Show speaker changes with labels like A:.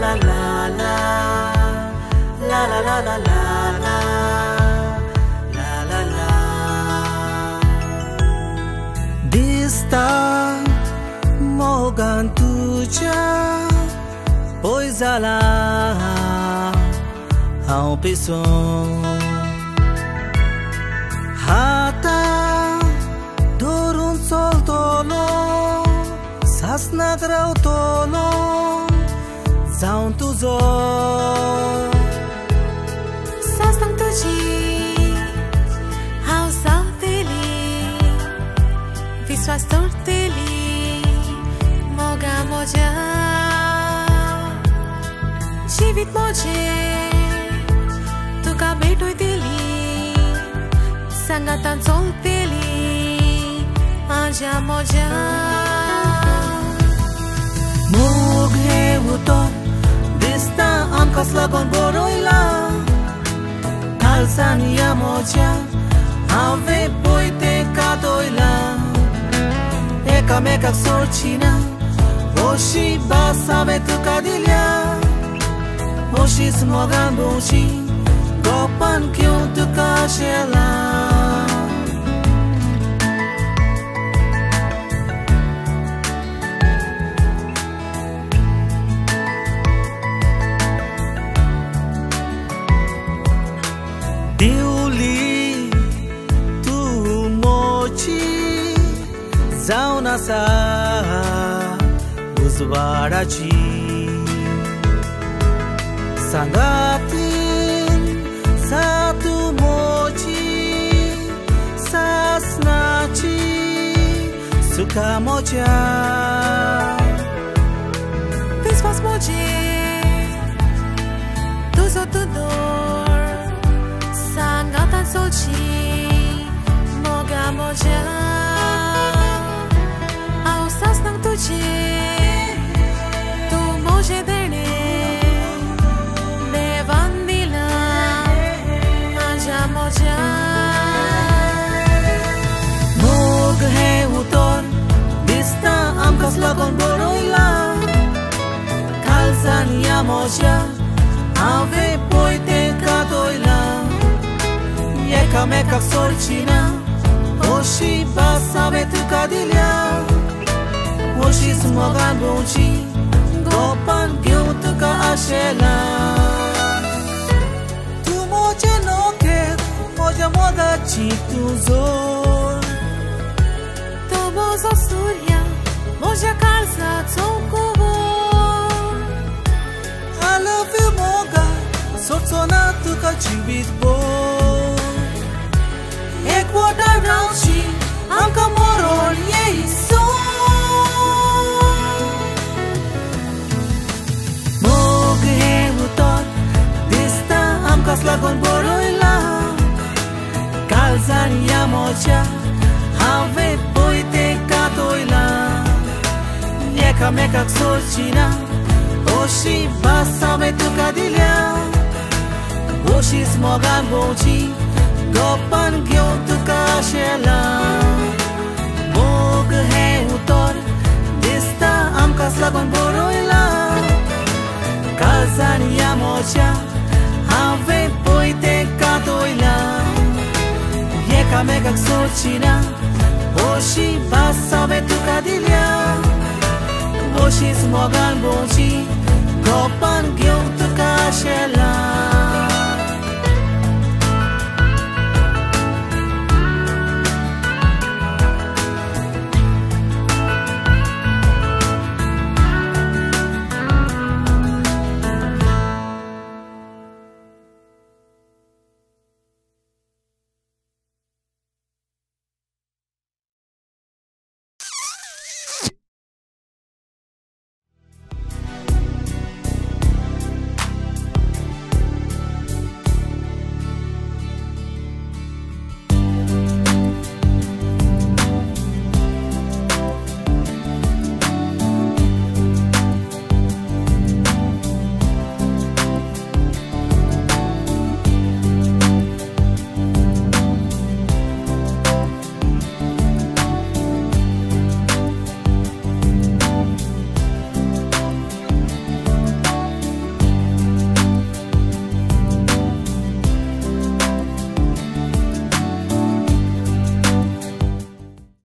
A: la la la la la la la la la la la. दिसता मोगान तुज्या पय जाला हांव पिसून हाता धरून चलतलो सासनाक रावतलो जावन तुजो
B: सासनाक तुजी हांव जावतली विश्वास दवरतली मोगा म्हज्या जिवीत म्हजें तुका भेटयतली सांगातान चलतली आज्या म्हज्या.
A: मोग हें उतर दिसता आमकांच लागून बरयलां काळजान ह्या म्हज्या हांवें पळय तें कातयलां एकामेकाक सोडची ना अशी भास हांवें तुका दिल्या अशीच मोगान भोंवची गोपान घेवन तुका आशेलां. दिवली तूं मोची जावन आसा उजवाडाची सांगातीन सा तूं मोची सासनाची सुखा म्हज्या
B: विस्वास म्हजेर तुजो तूं दवर सांगातान चलची मोगा म्हज्या हांव सासनाक तुजें तूं म्हजें देणें देवान दिलां आज्या म्हज्या.
A: मोग हें उतर दिसता आमकांच लागून बरयलां काळजान ह्या म्हज्या हांवें पळय तें कातयलां एकामेकाक सोडची ना अशी भास हांवें तुका दिल्या अशीच मोगान भोंवची गोपान घेवन तुका आशेलां. तूं म्हजें नखेत्र म्हज्या मोगाची तूं जोड
B: तूं म्हजो सूर्या म्हज्या काळजाचो कुंवर
A: I love you मोगा सोडचो ना तुका जिवीत भर एकवटान रावची आमकां मरण येयसर. मोग हें उतर दिसता आमकांच लागून बरयलां काळजान ह्या म्हज्या हांवें पळय तें कातयलां एकामेकाक सोडची ना अशी भास हांवें तुका दिल्या अशीच मोगान भोंवची गोपान घेवन तुका आशेलां. मोग हें उतर दिसता आमकांच लागून बरयलां काळजान ह्या म्हज्या हांवें पळय तें कातयलां एकामेकाक सोडची ना अशी भास हांवें तुका दिल्या अशीच मोगान भोंवची गोपान घेवन तुका आशेलां.